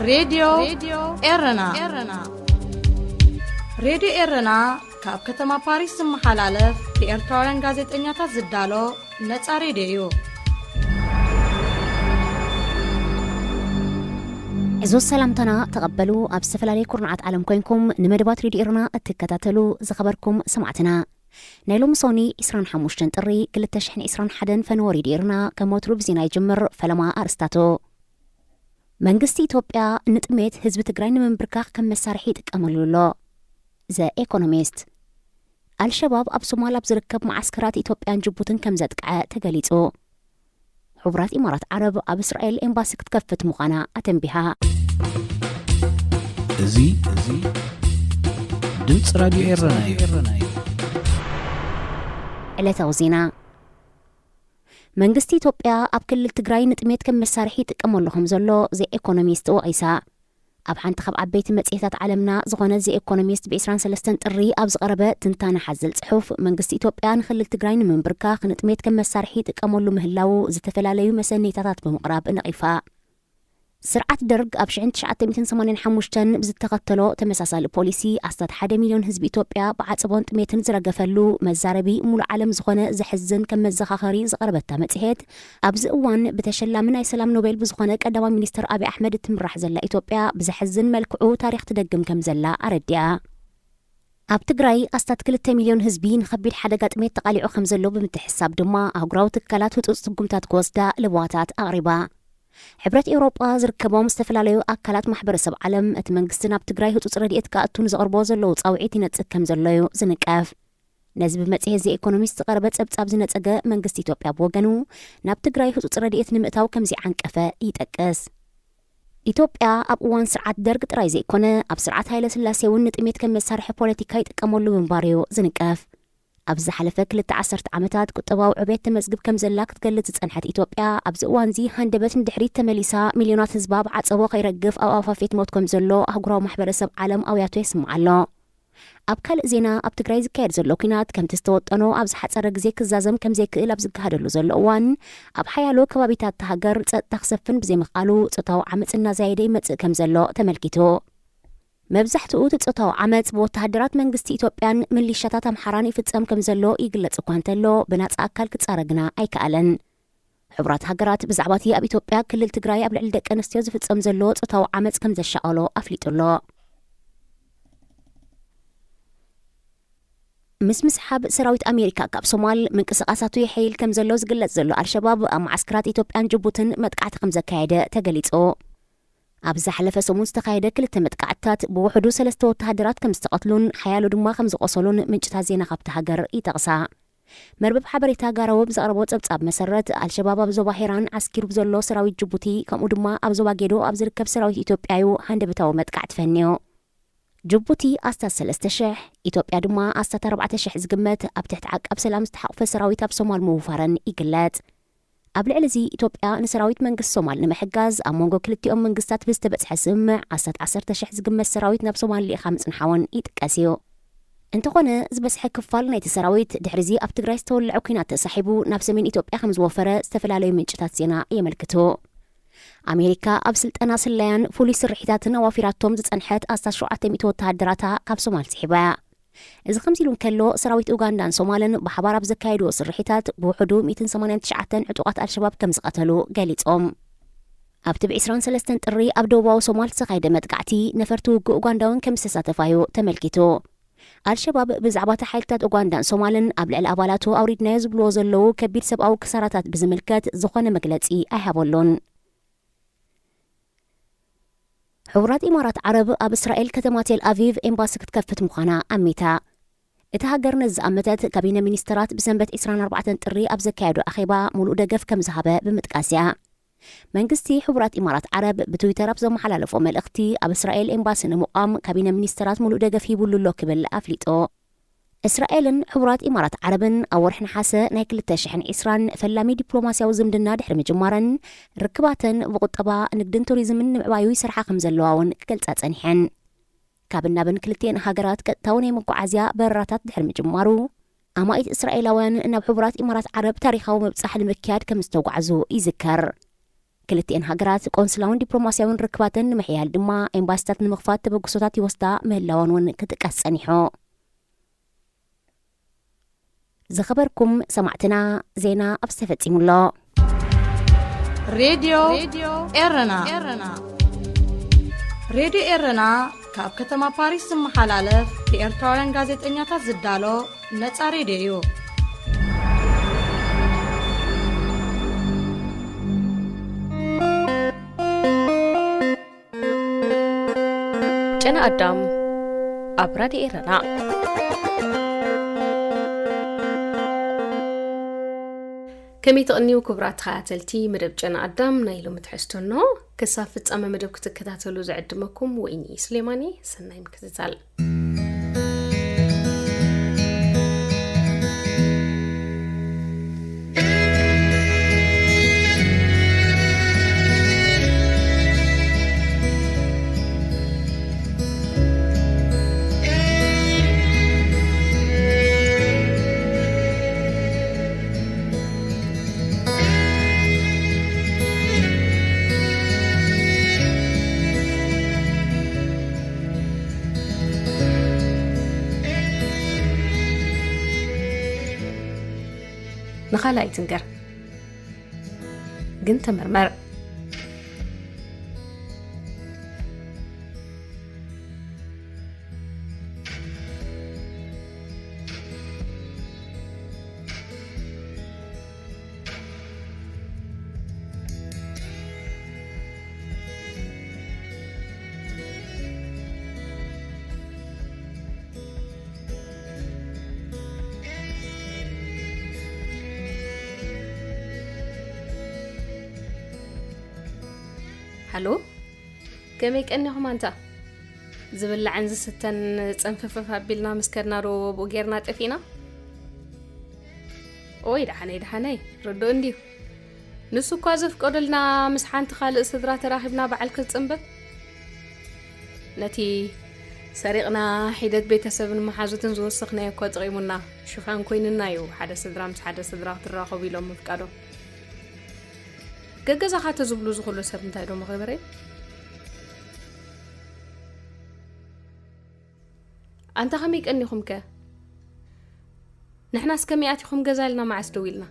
ሬድዮ ኤረና። ሬድዮ ኤረና ካብ ከተማ ፓሪስ ዝመሓላለፍ ብኤርትራውያን ጋዜጠኛታት ዝዳሎ ነጻ ሬድዮ እዩ። እዞ ሰላምታና ተቐበሉ። ኣብ ዝተፈላለየ ኩርናዓት ዓለም ኮይንኩም ንመደባት ሬድዮ ኤረና እትከታተሉ ዝኸበርኩም ሰማዕትና፣ ናይ ሎሚ ሶኒ ዕስራን ሓሙሽተን ጥሪ ክልተ ሽሕን ዕስራን ሓደን ፈነወ ሬድዮ ኤረና ከም ወትሩ ብዜና ይጅምር። ፈለማ ኣርእስታቱ። መንግስቲ ኢትዮጵያ ንጥሜት ህዝቢ ትግራይ ንምንብርካኽ ከም መሳርሒ ይጥቀመሉ ኣሎ። ዘ ኤኮኖሚስት። ኣልሸባብ ኣብ ሶማል ኣብ ዝርከብ መዓስከራት ኢትዮጵያን ጅቡትን ከም ዘጥቅዐ ተገሊጹ። ሕቡራት ኢማራት ዓረብ ኣብ እስራኤል ኤምባሲ ክትከፍት ምዃና ኣተንቢሃ። እዚ እዚ ድምፂ ራድዮ ኤረና እዩ። ዕለታዊ ዜና። መንግስቲ ኢትዮጵያ ኣብ ክልል ትግራይ ንጥሜት ከም መሳርሒ ይጥቀመሉ ከም ዘሎ ዘ ኤኮኖሚስት ወቒሳ። ኣብ ሓንቲ ካብ ዓበይቲ መጽሔታት ዓለምና ዝኾነ ዘ ኤኮኖሚስት ብ ዕስራን ሰለስተን ጥሪ ኣብ ዝቐረበ ትንታነ ሓዘል ጽሑፍ፣ መንግስቲ ኢትዮጵያ ንክልል ትግራይ ንምንብርካኽ ንጥሜት ከም መሳርሒ ይጥቀመሉ ምህላዉ ዝተፈላለዩ መሰነይታታት ብምቕራብ ነቒፋ። ስርዓት ደርግ ኣብ ሽሕን ትሽዓተ ሚእትን ሰማንያን ሓሙሽተን ብዝተኸተሎ ተመሳሳሊ ፖሊሲ ኣስታት ሓደ ሚልዮን ህዝቢ ኢትዮጵያ ብዓጸቦን ጥሜትን ዝረገፈሉ መዛረቢ ሙሉእ ዓለም ዝኾነ ዘሕዝን ከም መዘኻኸሪ ዝቐረበታ መጽሔት፣ ኣብዚ እዋን ብተሸላሚ ናይ ሰላም ኖቤል ብዝኾነ ቀዳማይ ሚኒስተር ኣብይ ኣሕመድ እትምራሕ ዘላ ኢትዮጵያ ብዘሕዝን መልክዑ ታሪኽ ትደግም ከም ዘላ ኣረዲኣ። ኣብ ትግራይ ኣስታት ክልተ ሚልዮን ህዝቢ ንኸቢድ ሓደጋ ጥሜት ተቓሊዑ ከም ዘሎ ብምትሕስሳብ ድማ ኣህጉራዊ ትካላት ህጹጽ ስጉምታት ክወስዳ ለበዋታት ኣቕሪባ። ሕብረት ኤውሮጳ ዝርከቦም ዝተፈላለዩ ኣካላት ማሕበረሰብ ዓለም እቲ መንግስቲ ናብ ትግራይ ህጹጽ ረድኤት ክኣቱ ንዘቕርቦ ዘለዉ ጻውዒት ይነጽግ ከም ዘሎ እዩ ዝንቀፍ። ነዚ ብመጽሔት ዘ ኤኮኖሚስት ዝቐረበ ጸብጻብ ዝነጸገ መንግስቲ ኢትዮጵያ ብወገኑ ናብ ትግራይ ህጹጽ ረድኤት ንምእታው ከም ዘይዓንቀፈ ይጠቅስ። ኢትዮጵያ ኣብ እዋን ስርዓት ደርግ ጥራይ ዘይኮነ ኣብ ስርዓት ሃይለ ስላሴ እውን ንጥሜት ከም መሳርሒ ፖለቲካ ይጥቀመሉ ምንባሩ እዩ ዝንቀፍ። ኣብ ዝሓለፈ ክልተ ዓሰርተ ዓመታት ቁጠባዊ ዕቤት ተመዝግብ ከም ዘላ ክትገልጽ ዝጸንሐት ኢትዮጵያ ኣብዚ እዋንዚ ሃንደበት ንድሕሪት ተመሊሳ ሚልዮናት ህዝባ ብዓጸቦ ከይረግፍ ኣብ ኣፋፌት ሞት ከም ዘሎ ኣህጉራዊ ማሕበረሰብ ዓለም ኣውያቱ የስምዕ ኣሎ። ኣብ ካልእ ዜና፣ ኣብ ትግራይ ዝካየድ ዘሎ ኲናት ከምቲ ዝተወጠኖ ኣብ ዝሓጸረ ግዜ ክዛዘም ከም ዘይክእል ኣብ ዝገሃደሉ ዘሎ እዋን፣ ኣብ ሓያሎ ከባቢታት እታ ሃገር ጸጥታ ክሰፍን ብዘይምኽኣሉ ጾታዊ ዓመጽ እናዛየደ ይመጽእ ከም ዘሎ ተመልኪቱ። መብዛሕትኡ እቲ ጾታዊ ዓመጽ ብወተሃደራት መንግስቲ ኢትዮጵያን ሚሊሻታት ኣምሓራን ይፍጸም ከም ዘሎ ይግለጽ እኳ እንተሎ፣ ብናጻ ኣካል ክጻረ ግና ኣይከኣለን። ሕቡራት ሃገራት ብዛዕባ እቲ ኣብ ኢትዮጵያ ክልል ትግራይ ኣብ ልዕሊ ደቂ ኣንስትዮ ዝፍጸም ዘሎ ጾታዊ ዓመጽ ከም ዘሻቐሎ ኣፍሊጡ ኣሎ። ምስ ምስሓብ ሰራዊት ኣሜሪካ ካብ ሶማል ምንቅስቓሳቱ የሐይል ከም ዘሎ ዝግለጽ ዘሎ ኣልሸባብ ኣብ መዓስከራት ኢትዮጵያን ጅቡትን መጥቃዕቲ ከም ዘካየደ ተገሊጹ። ኣብ ዝሓለፈ ሰሙን ዝተኻየደ ክልተ መጥቃዕትታት ብውሕዱ ሰለስተ ወተሃደራት ከም ዝተቐትሉን ሓያሎ ድማ ከም ዝቖሰሉን ምንጭታት ዜና ካብቲ ሃገር ይጠቕሳ። መርበብ ሓበሬታ ጋራወ ብዘቕረቦ ጸብጻብ መሰረት፣ ኣልሸባብ ኣብ ዞባ ሄራን ዓስኪሩ ብዘሎ ሰራዊት ጅቡቲ፣ ከምኡ ድማ ኣብ ዞባ ጌዶ ኣብ ዝርከብ ሰራዊት ኢትዮጵያ እዩ ሃንደበታዊ መጥቃዕቲ ፈንዩ። ጅቡቲ ኣስታት ሰለስተ ሽሕ፣ ኢትዮጵያ ድማ ኣስታት ኣርባዕተ ሽሕ ዝግመት ኣብ ትሕቲ ዓቃብ ሰላም ዝተሓቑፈ ሰራዊት ኣብ ሶማል ምውፋረን ይግለጽ። ኣብ ልዕሊ እዚ፣ ኢትዮጵያ ንሰራዊት መንግስቲ ሶማል ንምሕጋዝ ኣብ መንጎ ክልቲኦም መንግስታት ብዝተበጽሐ ስምምዕ ኣስታት ዓሰርተ ሽሕ ዝግመት ሰራዊት ናብ ሶማል ልኢኻ ምጽንሓውን ይጥቀስ እዩ። እንተኾነ፣ ዝበዝሐ ክፋል ናይቲ ሰራዊት ድሕሪ እዚ ኣብ ትግራይ ዝተወልዐ ኲናት ተሳሒቡ ናብ ሰሜን ኢትዮጵያ ከም ዝወፈረ ዝተፈላለዩ ምንጭታት ዜና የመልክቱ። ኣሜሪካ ኣብ ስልጠና ስለያን ፍሉይ ስርሒታትን ኣዋፊራቶም ዝጸንሐት ኣስታት ሸውዓተ ሚእቲ ወተሃደራታ ካብ ሶማል ስሒባ እያ። እዚ ከምዚ ኢሉ እንከሎ፣ ሰራዊት ኡጋንዳን ሶማልን ብሓባር ኣብ ዘካየድዎ ስርሒታት ብውሕዱ ሚእትን ሰማንያን ትሽዓተን ዕጡቓት ኣልሸባብ ከም ዝቐተሉ ገሊጾም። ኣብቲ ብ ዕስራን ሰለስተን ጥሪ ኣብ ደቡባዊ ሶማል ዝተኻየደ መጥቃዕቲ፣ ነፈርቲ ውግእ ኡጋንዳውን ከም ዝተሳተፋ እዩ ተመልኪቱ። ኣልሸባብ ብዛዕባ እቲ ሓይልታት ኡጋንዳን ሶማልን ኣብ ልዕሊ ኣባላቱ ኣውሪድናዮ ዝብልዎ ዘለዉ ከቢድ ሰብኣዊ ክሳራታት ብዝምልከት ዝኾነ መግለጺ ኣይሃበሉን። ሕቡራት ኢማራት ዓረብ ኣብ እስራኤል ከተማ ቴል ኣቪቭ ኤምባሲ ክትከፍት ምዃና ኣሚታ። እታ ሃገር ነዚ ዝኣመተት ካቢነ ሚኒስተራት ብሰንበት ዕስራን ኣርባዕተን ጥሪ ኣብ ዘካየዶ ኣኼባ ምሉእ ደገፍ ከም ዝሃበ ብምጥቃስ እያ። መንግስቲ ሕቡራት ኢማራት ዓረብ ብትዊተር ኣብ ዘመሓላለፎ መልእኽቲ፣ ኣብ እስራኤል ኤምባሲ ንምቋም ካቢነ ሚኒስተራት ምሉእ ደገፍ ሂቡሉ ኣሎ ክብል ኣፍሊጡ። እስራኤልን ሕቡራት ኢማራት ዓረብን ኣብ ወርሒ ነሓሰ ናይ ክልተ ሽሕን ዕስራን ፈላሚ ዲፕሎማስያዊ ዝምድና ድሕሪ ምጅማረን፣ ርክባተን ብቁጠባ፣ ንግድን ቱሪዝምን ንምዕባዩ ይሰርሓ ከም ዘለዋ እውን ክገልጻ ጸኒሐን። ካብን ናብን ክልቲኤን ሃገራት ቀጥታዊ ናይ መጓዓዝያ በረራታት ድሕሪ ምጅማሩ፣ ኣማኢት እስራኤላውያን ናብ ሕቡራት ኢማራት ዓረብ ታሪኻዊ ምብጻሕ ንምክያድ ከም ዝተጓዕዙ ይዝከር። ክልቲኤን ሃገራት ቆንስላውን ዲፕሎማስያውን ርክባተን ንምሕያል ድማ ኤምባሲታት ንምኽፋት ተበግሶታት ይወስዳ ምህላወን እውን ክጥቀስ ጸኒሑ። ዝኸበርኩም ሰማዕትና፣ ዜና ኣብዚ ተፈጺሙ ኣሎ። ሬድዮ ኤረና። ሬድዮ ኤረና ካብ ከተማ ፓሪስ ዝመሓላለፍ ብኤርትራውያን ጋዜጠኛታት ዝዳሎ ነጻ ሬድዮ እዩ። ጨና ኣዳም ኣብ ራድዮ ኤረና። ከመይ ትቕንዩ ክቡራት ተኸታተልቲ መደብ ጨና ኣዳም? ናይ ሎሚ ትሕዝቶ እንሆ። ክሳብ ፍጻመ መደብ ክትከታተሉ ዝዕድመኩም ወይኒ ስሌማን እየ። ሰናይ ምክትታል። ንኻልእ ኣይትንገር፣ ግን ተመርመር። ሃሎ፣ ከመይ ቀኒኹም ኣንታ? ዝብላዕን ዝስተን ጸንፈፈፍ ኣቢልና ምስ ከድና ዶ ብኡ ጌርና ጠፊእና? ኦይ፣ ደሓነይ፣ ደሓነይ፣ ርዱእ እንድዩ። ንሱ እኳ ዘፍቀደልና ምስ ሓንቲ ካልእ ስድራ ተራኺብና በዓል ክንጽንበት። ነቲ ሰሪቕና ሒደት ቤተሰብን መሓዙትን ዝወሰኽናዮ እኳ ጠቒሙና፣ ሽፋን ኮይኑና እዩ ሓደ ስድራ ምስ ሓደ ስድራ ክትራኸቡ ኢሎም ምፍቃዶም። ገገዛኻ ተዝብሉ ዝኽእሉ ሰብ እንታይ ዶ መኸበረይ? ኣንታ ከመይ ቀኒኹም ከ? ንሕናስ ከመይ ኣቲኹም ገዛ ኢልና መዓስ ደው ኢልና?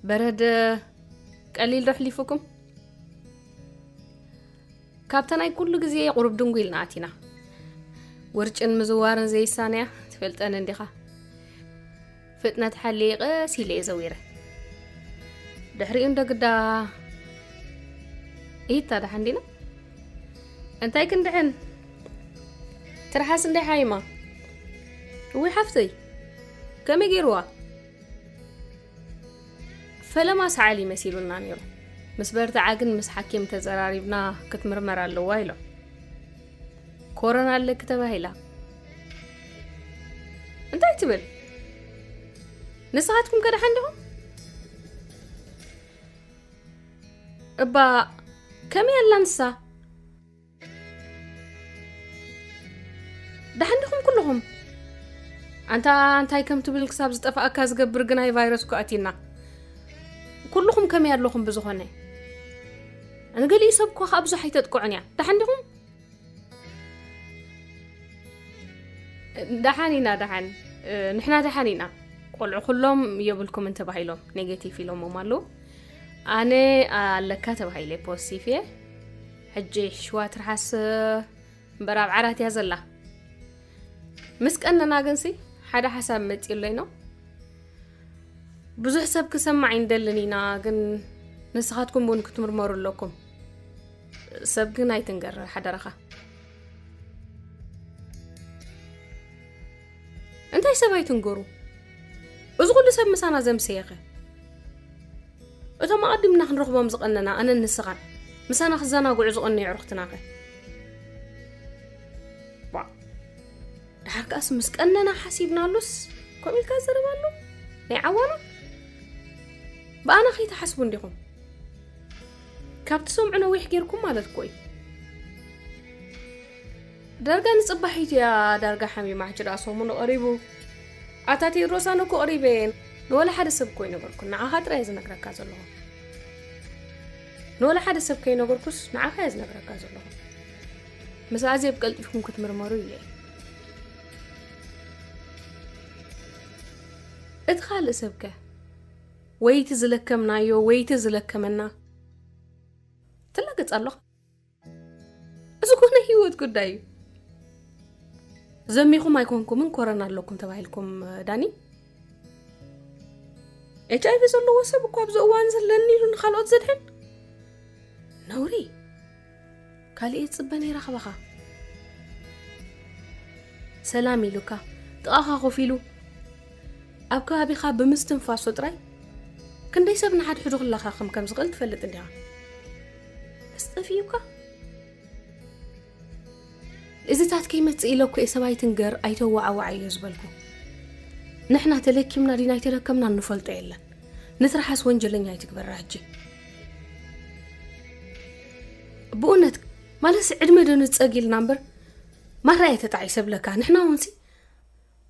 በረድ ቀሊል ዶ ኣሕሊፉኩም? ካብታ ናይ ኩሉ ግዜ ቁሩብ ድንጉ ኢልና ኣቲና። ውርጭን ምዝዋርን ዘይሳነያ ትፈልጠን እንዲኻ። ፍጥነት ሓልየ ቀስ ኢለ እየ ዘዊረ። ድሕሪኡ እንዶ ግዳ ኢታ ደሓን ዲና? እንታይ ክንድሕን? ትርሓስ እንደ ሓይማ። እውይ ሓፍተይ፣ ከመይ ገይርዋ? ፈለማ ሰዓሊ መሲሉና ነይሩ። ምስ በርትዓ ግን ምስ ሓኪም ተዘራሪብና ክትምርመር ኣለዋ ኢሎም። ኮሮና ኣለኪ ተባሂላ። እንታይ ትብል? ንስኻትኩም ከ ደሓን ዲኹም? እባ ከመይ ኣላ ንሳ? ደሓን ዲኹም ኩልኹም? ኣንታ እንታይ ከም ትብል ክሳብ ዝጠፍኣካ ዝገብር ግናይ ቫይረስ እኮ ኣትዩና። ኩልኹም ከመይ ኣለኹም? ብዝኾነ ንገሊኡ ሰብ እኮ ከኣ ብዙሕ ኣይተጥቅዑን እያ። ደሓን ዲኹም? ደሓን ኢና፣ ደሓን። እ፣ ንሕና ደሓን ኢና። ቆልዑ ኩሎም የብልኩምን ተባሂሎም ኔጌቲቭ ኢሎሞም ኣለዉ። ኣነ ኣለካ ተባሂለ ፖዚቲቭ እየ። ሕጂ ሽዋ ትርሓስ እምበር ኣብ ዓራት እያ ዘላ። ምስ ቀነና ግንሲ ሓደ ሓሳብ መጺኡለይ ነው። ብዙሕ ሰብ ክሰማዕ ኣይንደልን ኢና፣ ግን ንስኻትኩም እውን ክትምርመሩ ኣለኩም። ሰብ ግን ኣይትንገር ሓደራኻ። እንታይ ሰብ ኣይትንገሩ? እዚ ኩሉ ሰብ ምሳና ዘምሰየኸ? እቶም ኣቐዲምና ክንረኽቦም ዝቐነና ኣነን ንስኻን፣ ምሳና ክዘናግዑ ዝቐነዩ ኣዕሩኽትናኸ? ቧዕ። ደሓር ከኣስ ምስ ቀነና ሓሲብናሉስ ከምኡ ኢልካ ዘረባሉ ናይ ዓዋና? ብኣና ከይትሓስቡ እንዲኹም። ካብ ትሰምዑ ነዊሕ ጌርኩም ማለት እኮ እዩ። ዳርጋ ንጽባሒት እያ ዳርጋ ሓሚማ፣ ሕጂ ደኣ ሰሙኑ ቀሪቡ። ኣታ ቴድሮስ፣ ኣነ እኮ ቀሪበ እየ። ንወላ ሓደ ሰብ እኮ ኣይነገርኩን፣ ንዓኻ ጥራይ እየ ዝነግረካ ዘለኹ። ንወላ ሓደ ሰብ ከይነገርኩስ ንዓኻ እየ ዝነግረካ ዘለኹ። ምስ ኣዜብ ቀልጢፍኩም ክትምርመሩ ኢለ እየ። እቲ ካልእ ሰብከ? ወይቲ ዝለከምናዮ፣ ወይቲ ዝለከመና። ትላገጽ ኣለኻ? እዚ እኮ ናይ ህይወት ጉዳይ እዩ። ዘሚኹም ኣይኮንኩምን ኮረና ኣለኩም ተባሂልኩም፣ ዳኒ? ኤች ኣይ ቪ ዘለዎ ሰብ እኮ ኣብዚ እዋን ዘለኒ ኢሉ ንኻልኦት ዘድሕን ነውሪ። ካልእ እየ ዝጽበ ነይረ ካባኻ። ሰላም ኢሉካ፣ ጥቓኻ ኮፍ ኢሉ፣ ኣብ ከባቢኻ ብምስትንፋሶ ጥራይ ክንደይ ሰብ ንሓድሕዱ ክለኻኸም ከም ዝኽእል ትፈልጥ እንዲኻ። በስ ጠፊኡካ? እዚታት ከይመጽእ ኢለ እኮ እየ ሰብኣይ ትንገር ኣይተዋዓዋዓዮ ዝበልኩ። ንሕና ተለኪምና ዲና ኣይተለከምና እንፈልጦ የለን። ንትርሓስ ወንጀለኛ ኣይትግበራ ሕጂ። ብእውነት ማለትስ ዕድመ ዶ ንጸግ ኢልና እምበር ማራ እየ ተጣዒሰ ብለካ። ንሕና እውንሲ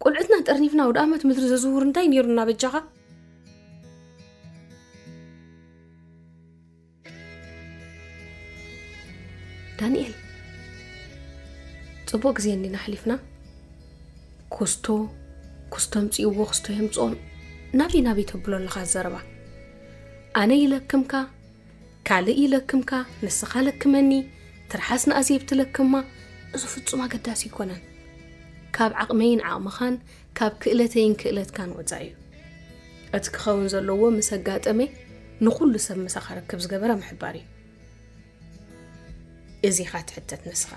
ቆልዑትና ጠርኒፍና ወደ ኣመት ምድሪ ዘዝውር እንታይ ነይሩና በጃኻ? ዳንኤል፣ ጽቡቕ ግዜ እንዲና ኣሕሊፍና። ኩስቶ፣ ኩስቶ ኣምጽእዎ፣ ኩስቶ የምጽኦም። ናበይ ናበይ ተብሎ ኣለኻ ዘረባ? ኣነ ይለክምካ፣ ካልእ ይለክምካ፣ ንስኻ ለክመኒ፣ ትርሓስ ንኣዜብ ትለክማ። እዚ ፍጹም ኣገዳሲ ኣይኮነን። ካብ ዓቕመይን ዓቕምኻን፣ ካብ ክእለተይን ክእለትካን ወጻኢ እዩ። እቲ ክኸውን ዘለዎ ምስ ኣጋጠመ ንኹሉ ሰብ ምሳኻ ርክብ ዝገበረ ምሕባር እዩ። እዚ ኢኻ ትሕተት ንስኻ።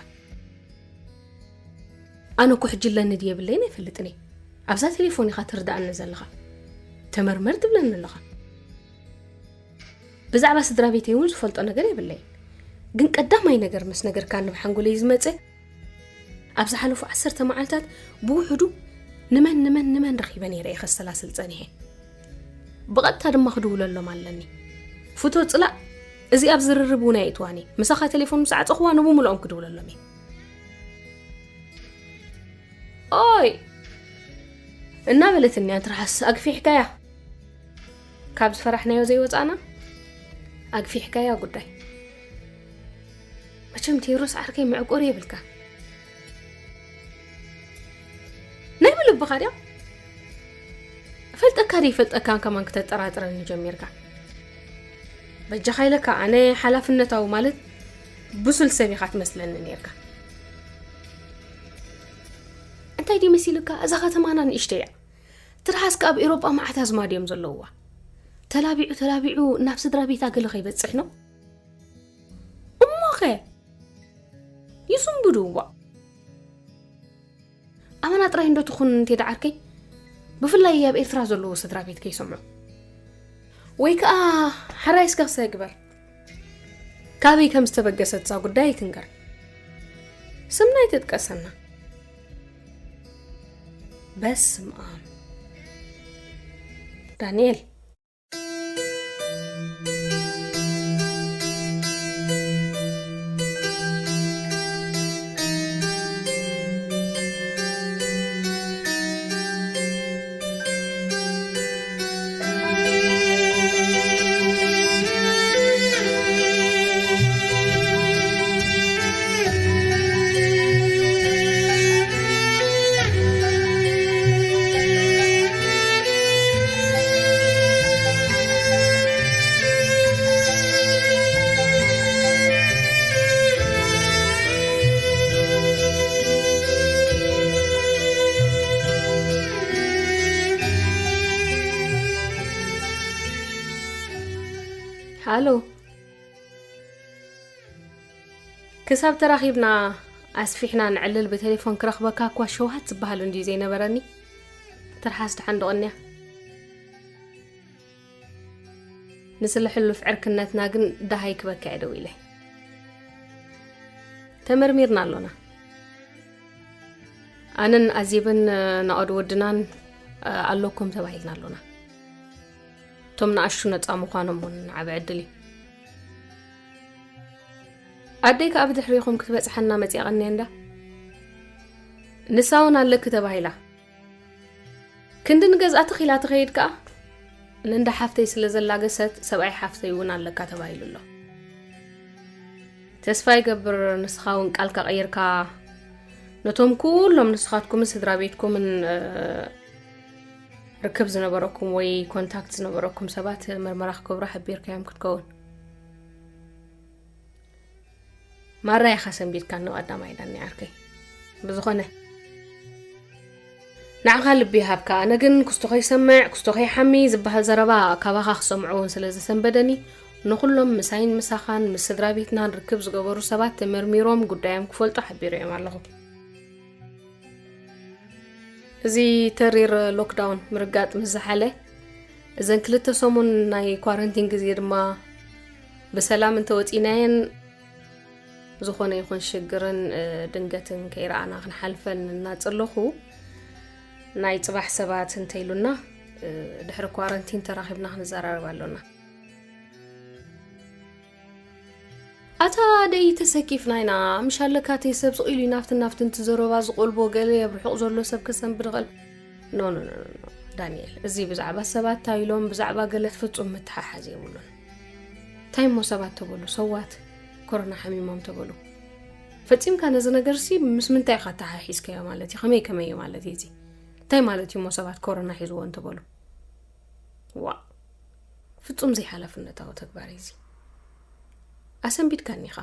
ኣነ እኮ ሕጂ ኣለኒ ድየ የብለይን ኣይፈልጥን እየ። ኣብዛ ቴሌፎን ኢኻ ትርድኣኒ ዘለኻ። ተመርመር ትብለኒ ኣለኻ። ብዛዕባ ስድራ ቤተይ እውን ዝፈልጦ ነገር የብለይን። ግን ቀዳማይ ነገር ምስ ነገርካኒ ብሓንጎለይ ዝመጸ ኣብ ዝሓለፉ ዓሰርተ መዓልታት ብውሕዱ ንመን ንመን ንመን ረኺበ ነይረ እየ ከሰላስል ጸኒሐ። ብቐጥታ ድማ ክድውለሎም ኣለኒ። ፍቶ ጽላእ፣ እዚ ኣብ ዝርርብ እውን ኣይእትዋን እየ። ምሳኻ ቴሌፎን ምስ ዓጸኽዋ ንብምልኦም ክድውለሎም እየ። ኦይ! እናበለትኒ እያ ትርሓስ ኣግፊሕካያ። ካብ ዝፈራሕናዮ ዘይወጻና ኣግፊሕካያ ጉዳይ። መቸም ቴዎድሮስ ዓርከይ መዕቆሪ የብልካ። ናይ ብልብኻ ድያ? እፈልጠካ ደይፈልጠካን ከማን ክተጠራጥረኒ ጀሚርካ። በጃኻ ኢለካ ኣነ ሓላፍነታዊ ማለት ብሱል ሰብ ኢኻ ትመስለኒ ነይርካ። እንታይ ድዩ መሲሉካ? እዛ ከተማና ንእሽተይ እያ። ትርሓስ ከኣ ኣብ ኤውሮጳ መዓት ኣዝማድ እዮም ዘለውዋ። ተላቢዑ ተላቢዑ ናብ ስድራ ቤታ ገለ ከይበጽሕ ነው። እሞኸ ይስንብድዋ። ኣመና ጥራይ እንዶ ትኹን እንቴ ደዓርከይ፣ ብፍላይ ኣብ ኤርትራ ዘለዉ ስድራ ቤት ከይሰምዑ። ወይ ከኣ ሓራይ እስከ ክሰ ግበር። ካበይ ከም ዝተበገሰት እዛ ጉዳይ ኣይትንገር። ስምና ኣይትጥቀሰና። በስመ ኣብ። ዳንኤል። ሃሎ። ክሳብ ተራኺብና ኣስፊሕና ንዕልል ብቴሌፎን ክረኽበካ እኳ ሸውሃት ዝበሃል እንድዩ ዘይነበረኒ። ትርሓስ ደሓን ዶ ቐንያ? ንስለ ሕሉፍ ዕርክነትና ግን ደሃይ ክበካ እየ ደው ኢለ። ተመርሚርና ኣሎና። ኣነን ኣዜብን ናኦድ ወድናን ኣለኩም ተባሂልና ኣሎና። እቶም ንኣሽቱ ነጻ ምዃኖም እውን ዓቢ ዕድል እዩ። ኣደይ ከኣ ብድሕሪኹም ክትበጽሓና መጺኣ ቀንያ እንዳ። ንሳ እውን ኣለኪ ተባሂላ። ክንዲ ንገዝኣ ትኽ ኢላ ትኸይድ ከኣ፣ ንእንዳ ሓፍተይ ስለ ዘላገሰት፣ ሰብኣይ ሓፍተይ እውን ኣለካ ተባሂሉ ኣሎ። ተስፋ ይገብር ንስኻ እውን ቃልካ ቀይርካ ነቶም ኩሎም ንስኻትኩምን ስድራ ቤትኩምን፣ እ፣ ርክብ ዝነበረኩም ወይ ኮንታክት ዝነበረኩም ሰባት ምርመራ ክገብሩ ሓቢርካዮም ክትከውን። ማራ ኢኻ ሰንቢድካ ነው ቀዳማይ ዳኒ ዓርከይ። ብዝኾነ ንዓኻ ልቢ ይሃብካ። ኣነ ግን ክስቶ ከይሰምዕ፣ ክስቶ ከይሓሚ ዝበሃል ዘረባ ካባኻ ክሰምዖ እውን ስለ ዘሰንበደኒ፣ ንኹሎም ምሳይን ምሳኻን ምስ ስድራ ቤትናን ርክብ ዝገበሩ ሰባት ተመርሚሮም ጉዳዮም ክፈልጡ ሓቢረዮም ኣለኹ። እዚ ተሪር ሎክዳውን ምርጋጥ ምስ ዝሓለ፣ እዘን ክልተ ሰሙን ናይ ኳረንቲን ግዜ ድማ ብሰላም እንተወፂናየን፣ ዝኾነ ይኹን ሽግርን፣ እ፣ ድንገትን ከይረኣና ክንሓልፈን እናጸለኹ፣ ናይ ጽባሕ ሰባት እንተኢሉና፣ እ፣ ድሕሪ ኳረንቲን ተራኺብና ክንዘራረብ ኣሎና። ኣታ ደይ ተሰኪፍና ኢና፣ ምሽ ኣለካተይ ሰብ ስቕ ኢሉ ናፍትን ናፍትን እቲ ዘረባ ዝቆልቦ ገለ ኣብ ርሑቕ ዘሎ ሰብ ከሰንብድ ኽእል። ኖ፣ ኖ፣ ኖ፣ ኖ፣ ኖ። ዳንኤል፣ እዚ ብዛዕባ ሰባት እንታይ ኢሎም ብዛዕባ ገለ ፍጹም ምትሓሓዝ የብሉን። እንታይ እሞ ሰባት ተበሉ፣ ሰዋት ኮሮና ሓሚሞም ተበሉ። ፈጺምካ ነዚ ነገርሲ ምስ ምንታይ ኢኻ ኣተሓሒዝካዮ ማለት እዩ? ከመይ ከመይ እዩ ማለት እዩ እዚ? እንታይ ማለት እዩ እሞ ሰባት ኮሮና ሒዝዎ እንተበሉ? ዋ፣ ፍጹም ዘይሓላፍነታዊ ተግባር እዩ እዚ። ኣሰንቢድካኒ ኢኻ።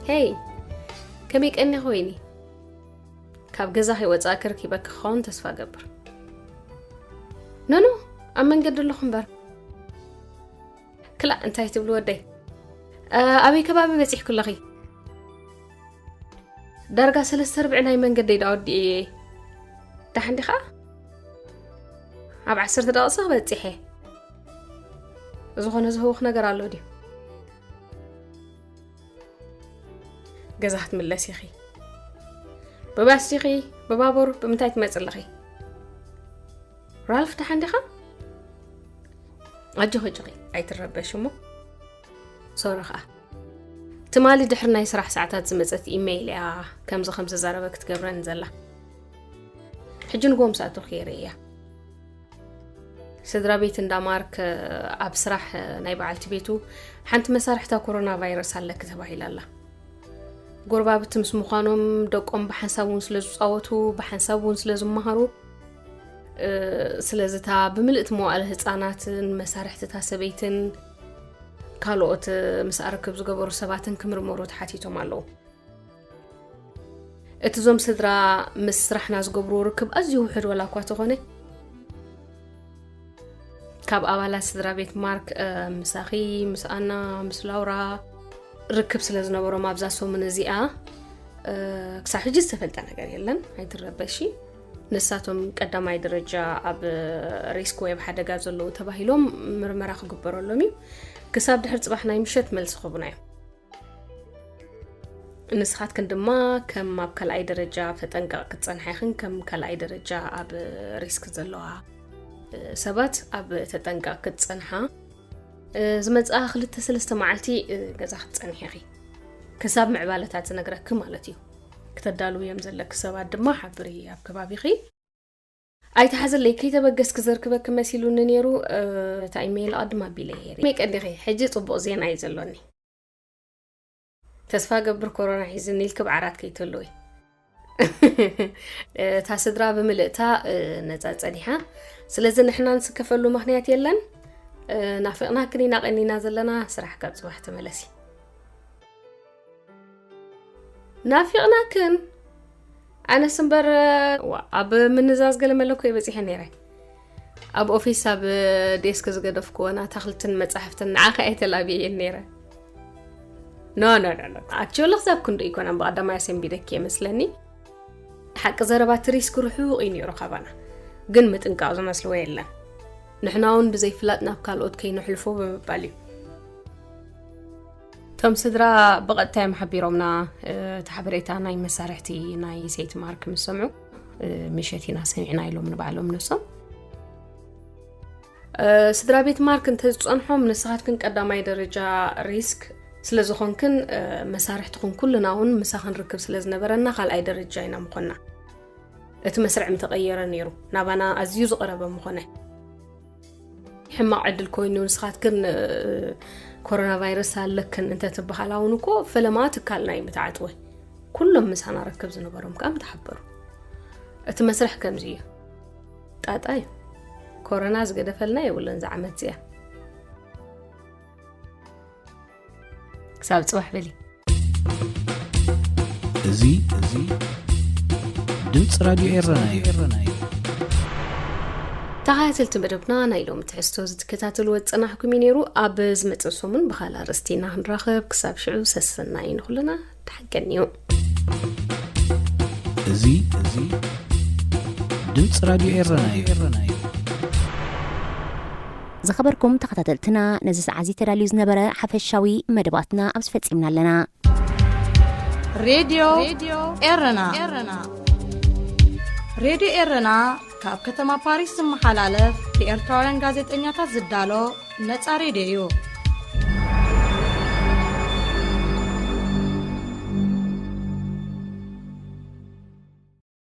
ሄይ፣ ከመይ ቀኒኺ ወይኒ? ካብ ገዛ ከይወጻእኪ ረኪበኪ ክኸውን ተስፋ እገብር። ኖኖ፣ ኣብ መንገዲ ኣለኹ እምበር። ክላእ፣ እንታይ ትብሊ ወደይ? እ፣ ኣበይ ከባቢ በጺሕኪ ኣለኺ? ዳርጋ ሰለስተ ርብዒ ናይ መንገደይ ደኣ ወዲኤ እየ። ደሓን ዲኻ? ኣብ ዓሰርተ ደቂቕ ክበጽሕ እየ። ዝኾነ ዝህውኽ ነገር ኣሎ ድዩ? ገዛ ክትምለሲ ኢኺ። ብባስ ዲኺ? ብባቡር? ብምንታይ ትመጺ ኣለኺ? ራልፍ፣ ደሓን ዲኻ? ኣጆኺ፣ ኣጆኺ፣ ኣይትረበሽ እሞ። ሶሪ ኸኣ። ትማሊ ድሕሪ ናይ ስራሕ ሰዓታት ዝመጸት ኢሜይል እያ ከምዚ ከም ዝዛረበ ክትገብረኒ ዘላ። ሕጂ ንግሆ ምስ ኣተኹ እየ ርእያ። ስድራ ቤት እንዳ ማርክ ኣብ ስራሕ ናይ በዓልቲ ቤቱ ሓንቲ መሳርሕታ ኮሮና ቫይረስ ኣለኪ ተባሂላ ኣላ። ጎረባብቲ ምስ ምዃኖም ደቆም ብሓንሳብ እውን ስለ ዝጻወቱ፣ ብሓንሳብ እውን ስለ ዝመሃሩ፣ እ፣ ስለዚ እታ ብምልእቲ መዋእለ ህጻናትን መሳርሕቲ እታ ሰበይትን ካልኦት ምስኣ ርክብ ዝገበሩ ሰባትን ክምርመሩ ተሓቲቶም ኣለዉ። እቲ እዞም ስድራ ምስ ስራሕና ዝገብርዎ ርክብ ኣዝዩ ውሑድ ዋላ እኳ ተኾነ፣ ካብ ኣባላት ስድራ ቤት ማርክ፣ እ፣ ምሳኺ፣ ምስ ኣና፣ ምስ ላውራ ርክብ ስለ ዝነበሮም ኣብዛ ሰሙን እዚኣ፣ እ፣ ክሳብ ሕጂ ዝተፈልጠ ነገር የለን። ኣይትረበሺ። ንሳቶም ቀዳማይ ደረጃ ኣብ ሪስክ ወይ ኣብ ሓደጋ ዘለዉ ተባሂሎም ምርመራ ክግበረሎም እዩ። ክሳብ ድሕሪ ጽባሕ ናይ ምሸት መልሲ ክህቡና እዮም። ንስኻትክን ድማ ከም ኣብ ካልኣይ ደረጃ ተጠንቀቕ ክትጸንሓ ኢኽን፣ ከም ካልኣይ ደረጃ ኣብ ሪስክ ዘለዋ ሰባት ኣብ ተጠንቀቕ ክትጸንሓ። ዝመጽኣ ክልተ ሰለስተ መዓልቲ ገዛ ክትጸንሒ ኢኺ። ክሳብ ምዕባለታት ዝነግረኪ ማለት እዩ። ክተዳልውዮም ዘለኪ ሰባት ድማ ሓብሪ ኣብ ከባቢኺ። ኣይትሓዘለይ፣ ከይተበገስኪ ዘርክበኪ መሲሉኒ ነይሩ። እታ ኢሜይል ኣድማ ኣቢለ ነይረ። መይ ቀኒኺ፣ ሕጂ ጽቡቕ ዜና እዩ ዘሎኒ። ተስፋ ገብር ኮሮና ሒዝኒ ኢልኪ ብዓራት ከይትህልዊ። እታ ስድራ ብምልእታ ነጻ ጸኒሓ። ስለዚ ንሕና ንስከፈሉ ምኽንያት የለን። ናፊቕናክን ኢና ቀኒና ዘለና። ስራሕ ካብ ጽባሕ ተመለሲ። ናፊቕናክን። ኣነስ እምበር፣ ዋ፣ ኣብ ምንዛዝ ገለ መለ እኮ እየ በጺሐ ነይረ። ኣብ ኦፊስ ኣብ ዴስክ ዝገደፍክወን ኣታኽልትን መጻሕፍትን ንዓኺ ኣይተላብየየን ነይረ። ኖ፣ ኖ፣ ኖ፣ ኖ። ኣክቹዋሊ ክሳብ ክንዱ ኣይኮነን ብቐዳማይ ኣሰንቢደኪ እየ መስለኒ። ሓቂ ዘረባ እቲ ሪስክ ርሑቕ እዩ ነይሩ ካባና። ግን ምጥንቃቕ ዝመስልዎ የለን። ንሕና እውን ብዘይፍላጥ ናብ ካልኦት ከይነሕልፎ ብምባል እዩ። እቶም ስድራ ብቐጥታ እዮም ሓቢሮምና። እቲ ሓበሬታ ናይ መሳርሕቲ ናይ ሰይቲ ማርክ ምስ ሰምዑ፣ ምሸት ኢና ሰሚዕና ኢሎም ንባዕሎም ነሶም። ስድራ ቤት ማርክ እንተዝጸንሖም፣ ንስኻትክን ቀዳማይ ደረጃ ሪስክ ስለ ዝኾንክን፣ መሳርሕትኽን ኩልና እውን ምሳኽን ርክብ ስለ ዝነበረና፣ ካልኣይ ደረጃ ኢና ምኾንና። እቲ መስርዕ ምተቐየረ ነይሩ፣ ናባና ኣዝዩ ዝቐረበ ምኾነ። ሕማቕ ዕድል ኮይኑ ንስኻትክን ኮሮና ቫይረስ ኣለክን እንተትበሃላ እውን እኮ ፈለማ ትካልና እዩ ምተዓጽወ። ኩሎም ምሳና ርክብ ዝነበሮም ከኣ ምተሓበሩ። እቲ መስርሕ ከምዚ እዩ። ጣጣ እዩ። ኮሮና ዝገደፈልና የብሉን እዛ ዓመት እዚኣ። ክሳብ ጽባሕ በሊ። እዚ፣ እዚ ድምፂ ራድዮ ኤረና እዩ። ተኸታተልቲ መደብና፣ ናይ ሎሚ ትሕዝቶ ዝትከታተልዎ ዝጸናሕኩም እዩ ነይሩ። ኣብ ዝመጽእ ሰሙን ብኻልእ ኣርእስቲ ኢና ክንራኸብ። ክሳብ ሽዑ ሰሰናዩ ንኹልና። ተሓገን እዩ። እዚ፣ እዚ ድምፂ ራድዮ ኤረና እዩ። ዝኸበርኩም ተኸታተልትና፣ ነዚ ሰዓት እዚ ተዳልዩ ዝነበረ ሓፈሻዊ መደባትና ኣብዚ ፈጺምና ኣለና። ሬድዮ ኤረና። ሬድዮ ኤረና ካብ ከተማ ፓሪስ ዝመሓላለፍ ብኤርትራውያን ጋዜጠኛታት ዝዳሎ ነጻ ሬድዮ እዩ።